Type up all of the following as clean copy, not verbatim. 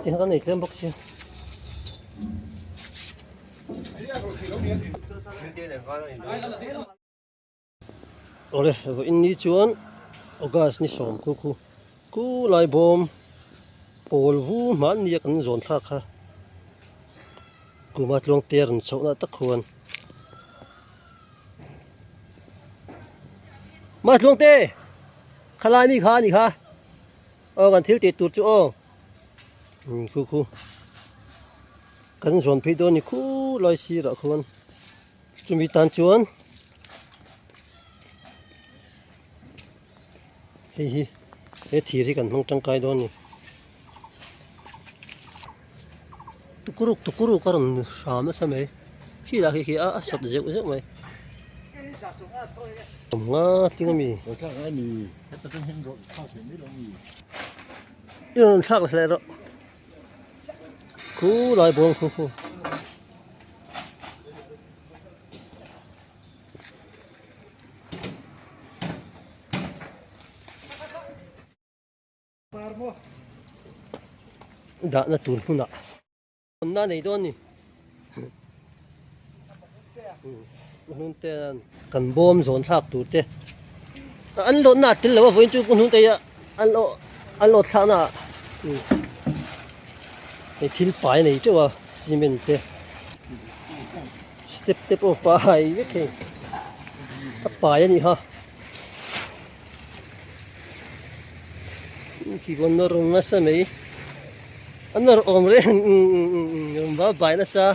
Ti kan nei tlem bawk sia. Awle vawiin ni chuan August ni sawm khu khu khu lai bawm pawl vu hmanni a kan zawn thlak kha kuma tluang te a rawn chhoh na tak khuan Mah tluang te khalai mi kha a ni kha. Aw kan thil tih tur chu aw umm khu khu kan zawn phei dawn a ni khulai sirah khuan chumi tan chuan hei hi he thir hi kan hmang tangkai dawn a ni tukuruk tukuruk a rawn hram nasa mai khi lah khi khi a sawt zeuh zeuh mai nga tling a mi. I rawn thlak hle rawh khu lai bawng khu khu dahna tur hmunah na nei dawn ni hnun te kan bawm zawn thlak tur te an lawt na tel lo a vawiin chu hnun te hi an lo an lawt thlak na ah hei thil pai a nei teuh a cement te step te pawh pai vek hei a pai a nih kha Khi kawn nawr nasa mai a nawr awm reng umm va bai nasa.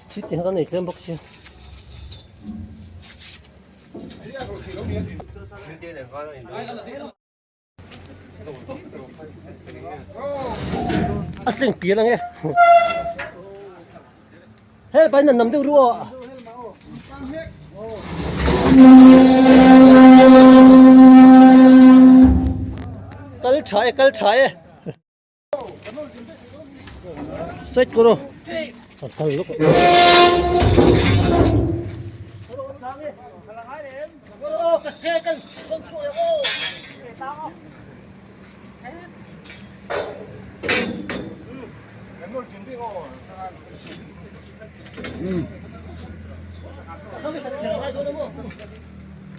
Thil ti kha nei tlem bawk sia. A tling pian ang e. Hel pain an nam deuh ru aw. Kal tha e kal tha e. Set ko ro. Kal luk.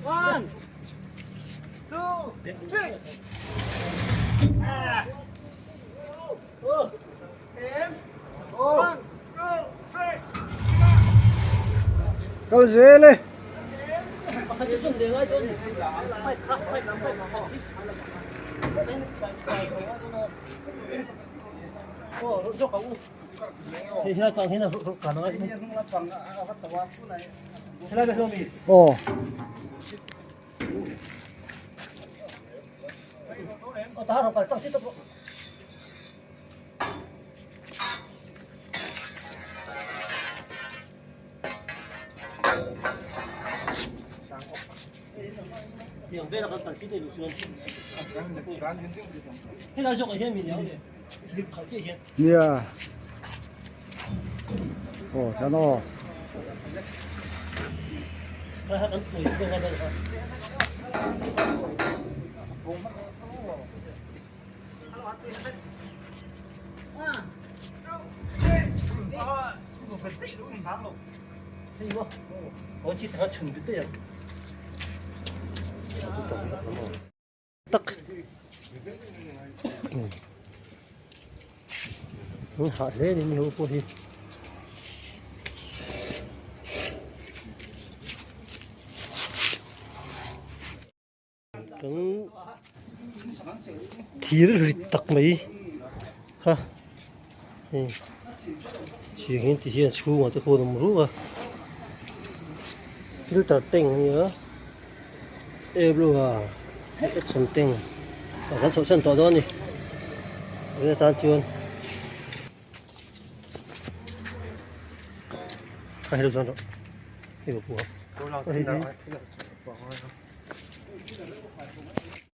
One, two, three. Kal zel e. Aw. Nia. Aw tan aw. Tak an hah hle ni ho pawh hi. Kan thir rit tak mai kha hei chhing hi ti hian chhungah te khuan a awm rup a filter tank a nia airblue a action tank ah kan chhoh san tawh dawn a ni tun atan chuan a hei lo chuan rawh hei ka pu a.